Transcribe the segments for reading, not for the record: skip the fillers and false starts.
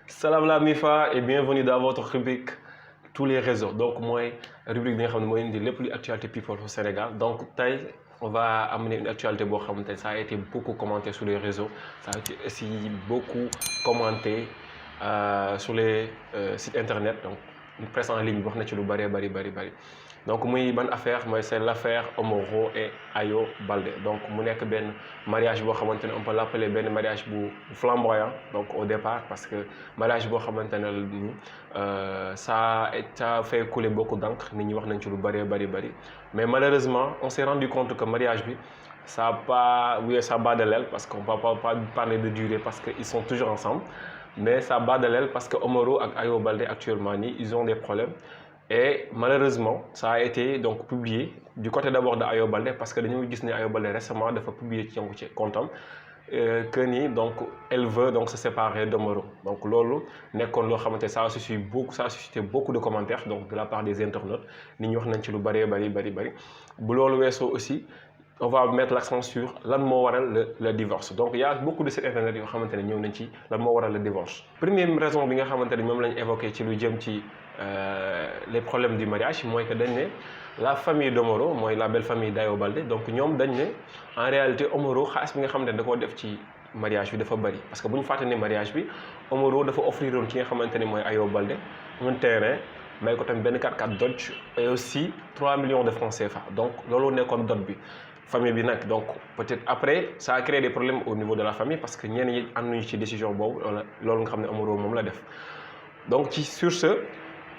Salam la Mifa et bienvenue dans votre rubrique tous les réseaux. Donc moi, rubrique bi nga xam ne mooy indi lépp luy actualité people au Sénégal. Donc tey on va amener une actualité boo xamante ne ça a été beaucoup commenté sur les réseaux, ça a été aussi beaucoup commenté sur les sites internet. Donc une presse en ligne wax na ci lu bëree bëri. Donc muy ban affaire mooy c'est l'affaire Omoro et Ayo Baldé. Donc mu nekk benn mariage boo xamante ne on peut l'appeler benn mariage bu flamboyant donc au départ parce que mariage boo xamante ne ni ça a fait couler beaucoup d'encre, nit ñi wax nañ ci lu bëri mais malheureusement on s'est rendu compte que mariage bi ça a pas ça bat de l'aile parce qu'on peut pas parler de durée parce que ils sont toujours ensemble, mais ça bat de l'aile parce que Omoro ak Ayo Baldé actuellement nii ils ont des problèmes. Et malheureusement ça a été donc publié du côté d'abord de Ayo Baldé parce que dañoo gis ne Ayo Baldé récemment dafa publier ci comptam que ni donc elle veut donc se séparer d'Omoro. Donc loolu nekkoon loo xamante ça a suscité beaucoup de commentaires donc de la part des internautes nit ñi wax nañ ci lu bëree bëri bu loolu weesoo aussi on va mettre l'accent sur lan moo waral le divorce. Donc il y a beaucoup de sites internet yoo xamante ne ñëw nañ ci lan moo waral le divorce. Première raison bi nga xamante ne moom lañ évoqué ci lu jëm ci les problèmes du mariage mooy que dañ ne la famille d'Omoro mooy la belle famille d'Ayo Baldé donc ñoom dañ ne en réalité Omoro xaalis bi nga xamante ne da koo def ci mariage bi dafa bëri parce que bu ñu fàtte ne mariage bi Omoro dafa offrir woon ki nga xamante ne mooy Ayo Baldé un terrain may ko tamit benn 4x4 Dodge et aussi 3 millions de francs CFA donc loolu nekkoon dot bi. Famille bi nag donc peut-être après ça a créé des problèmes au niveau de la famille parce que ñenn ñi ànduñu ci décision boobu loolu nga xam ne Omoro moom la def donc sur ce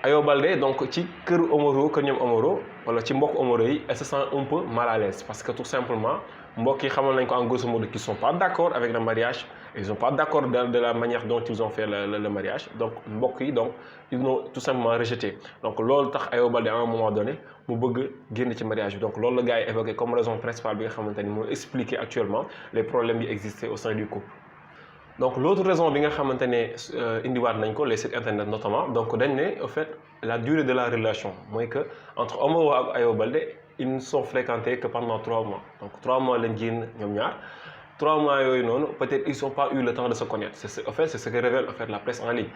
Ayo Baldé donc ci kër Omoro kër ñoom Omoro wala ci mbokk Omoro yi elle se sent un peu mal à l'aise parce que tout simplement mbokk yi xamal nañ ko en grosso modo qu'ils sont pas d'accord avec le mariage, ils sont pas d'accord de la manière dont ils ont fait le mariage donc mbokk yi donc ils ont tout simplement rejeté donc loolu tax Ayo Baldé à un moment donné mu bëgg génn ci mariage bi donc loolu la gars yi évoqué comme raison principale bi nga xamante ni moo expliquer actuellement les problèmes yi existaient au sein du couple. Donc l'autre raison bi nga xamante ne indiwaat nañ ko les sites internet notamment donc dañ ne au fait la durée de la relation mooy que entre Omoro ak Ayo Baldé ils ne sont fréquentés que pendant 3 mois donc 3 mois lañ génn ñoom ñaar 3 mois yooyu noonu peut-être ils n'ont pas eu le temps de se connaître c'est ce que révèle en fait la presse en ligne.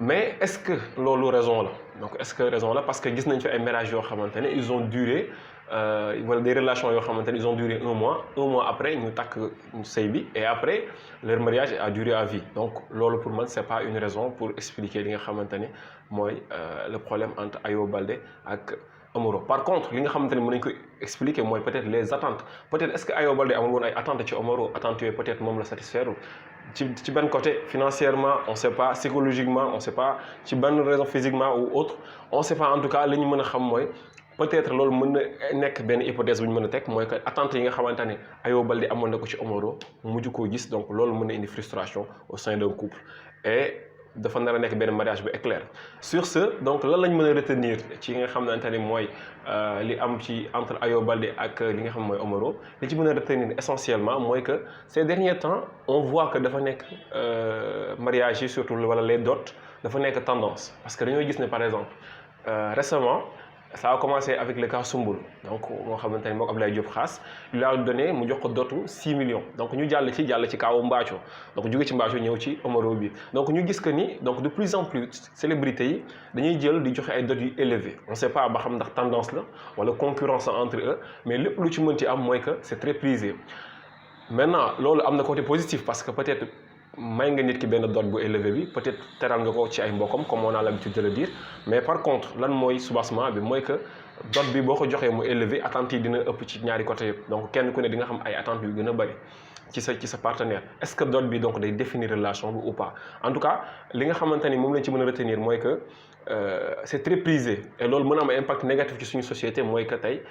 Mais est-ce que loolu raison la donc est-ce que raison la parce que gis nañ fi ay mariages yoo xamante ne ils ont duré wala des relations yoo xamante ne ils ont duré un mois après ñu takk sëy bi et après leur mariage a duré à vie donc loolu pour man c'est pas une raison pour expliquer li nga xamante ne mooy le problème entre Ayo Baldé ak Omoro. Par contre li nga xamante ne mën nañ ko expliquer mooy peut-être les attentes peut-être est-ce que Ayo Baldé amul woon ay attentes ci Omoro attentes yooyu peut-être moom la satisfaire ci benn côté financièrement on sait pas, psychologiquement on sait pas, ci benn raison physiquement ou autre on sait pas en tout cas li ñu mën a xam mooy peut-être loolu mën na nekk benn hypothèse bu ñu mën a teg mooy que attente yi nga xamante ne Ayo Baldé amoon na ko ci Omoro mujj koo gis donc loolu mën na indi frustration au sein d'un couple et dafa nar a nekk benn mariage bu éclair. Sur ce donc lan lañ mën a retenir ci nga xamante ne mooy li am ci entre Ayo Baldé ak li nga xam mooy Omoro li ci mën a retenir essentiellement mooy que ces derniers temps on voit que dafa nekk mariage yi surtout wala les dots dafa nekk tendance parce que dañoo gis ne par exemple récemment ça a commencé avec le cas Soumboulou donc moo xamante ne moom Abdoulaye Diop Khass il a donné mu jox ko dotu 6 millions donc ñu jàll ci kaawu Mbathio donc jóge ci Mbathio ñëw ci Omoro bi donc ñu gis que ni donc de plus en plus célébrités yi dañuy jël di joxe ay dots yu élevés on sait pas ba xam ndax tendance la wala concurrence entre eux mais lépp lu ci mënti am mooy que c'est très prisé. Maintenant loolu am na côté positif parce que peut-être may nga nit ki benn dot bu élevé bi peut-être teral nga ko ci ay mbokkam comme on a l'habitude de le dire mais par contre lan mooy soubassement bi mooy que dot bi boo ko joxee mu élevé attentes yi dina ëpp ci ñaari côté yëpp donc kenn ku ne di nga xam ay attentes yu gën a bari ci sa partenaire est-ce que dot bi donc day définir relation bi ou pas. En tout cas li nga xamante ni moom lañ ci mën a retenir mooy que c'est très prisé et loolu mën a am impact négatif ci suñu société mooy que tey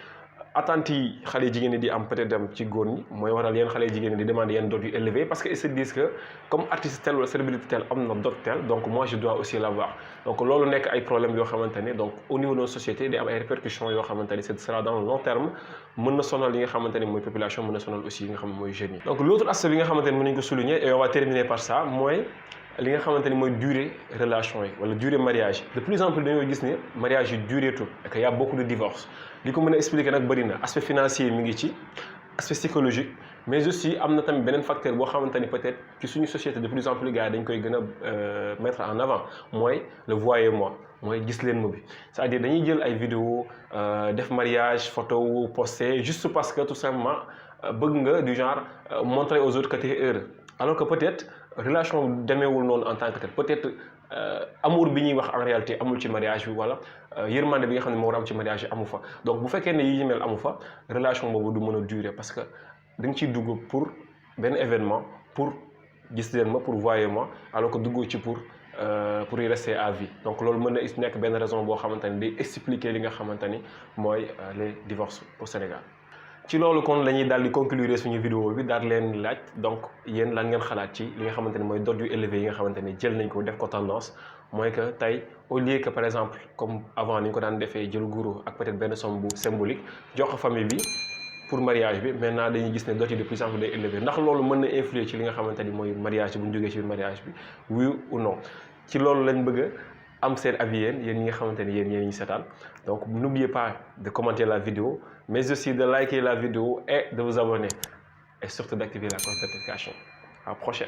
attentes yi xale jigéen ñi di am peut-être dem ci góor ñi mooy waral yenn xale jigéen ñi di demander yenn dot yu élevé parce que ils se disent que comme artiste tel wala célébrité tel am na dot tel donc moi je dois aussi l'avoir donc loolu nekk ay problèmes yoo xamante ne donc au niveau de notre société day am ay répercussions yoo xamante ne ce sera dans le long terme mën na sonal li nga xamante ne mooy population mën na sonal aussi li nga xam ne mooy jeunes yi. Donc l'autre aspect bi nga xamante ne mën nañu ko souligner et on va terminer par ça mooy li nga xamante ni mooy durée relation yi wala durée mariage de plus en plus dañoo gis ne mariage yi dureetul et que y a beaucoup de divorces li ko mën a expliquer nag bëri na aspect financier mi ngi ci aspect psychologique mais aussi am na tamit beneen facteur boo xamante ni peut-être ci suñu société de plus en plus gars yi dañ koy gën a mettre en avant mooy le voyez-moi mooy gis leen ma bi c'est-à-dire dañuy jël ay vidéo def mariage photo posté juste parce que tout simplement bëgg nga du genre montrer aux autres que tu es heureux alors que peut-être relation demeewul noonu en tant que tel peut-être amour bi ñuy wax en réalité amul ci mariage bi wala yërmande bi nga xam ne moo war a am ci mariage bi amu fa donc bu fekkee ne yi mel amu fa relation boobu du mën a durer parce que da nga ciy dugg pour benn événement pour gis leen ma pour voyer moi alors que duggoo ci pour y rester à vie donc loolu mën na nekk benn raison boo xamante ni day expliquer li nga xamante ni mooy les divorces au Sénégal. ci loolu kon la ñuy daal di conclure suñu vidéo bi daal leen laaj donc yéen lan ngeen xalaat ci li nga xamante ni mooy dot yu élevé yi nga xamante ni jël nañ ko def ko tendance mooy que tey au lieu que par exemple comme avant ni ñu ko daan defee jël guru ak peut-être benn somme bu symbolique jox ko famille bi pour mariage bi maintenant dañuy gis ne dot yi de plus en plus day élevé ndax loolu mën na influer ci li nga xamante ni mooy mariage bu ñu jógee ci mariage bi oui ou non ci loolu lañ bëgg a am seen avis yéen ñi nga xamante ni yéen ñu seetaan donc n'oubliez pas de commenter la vidéo mais aussi de liker la vidéo et de vous abonner et surtout d'activer la cloche de notification. À la prochaine.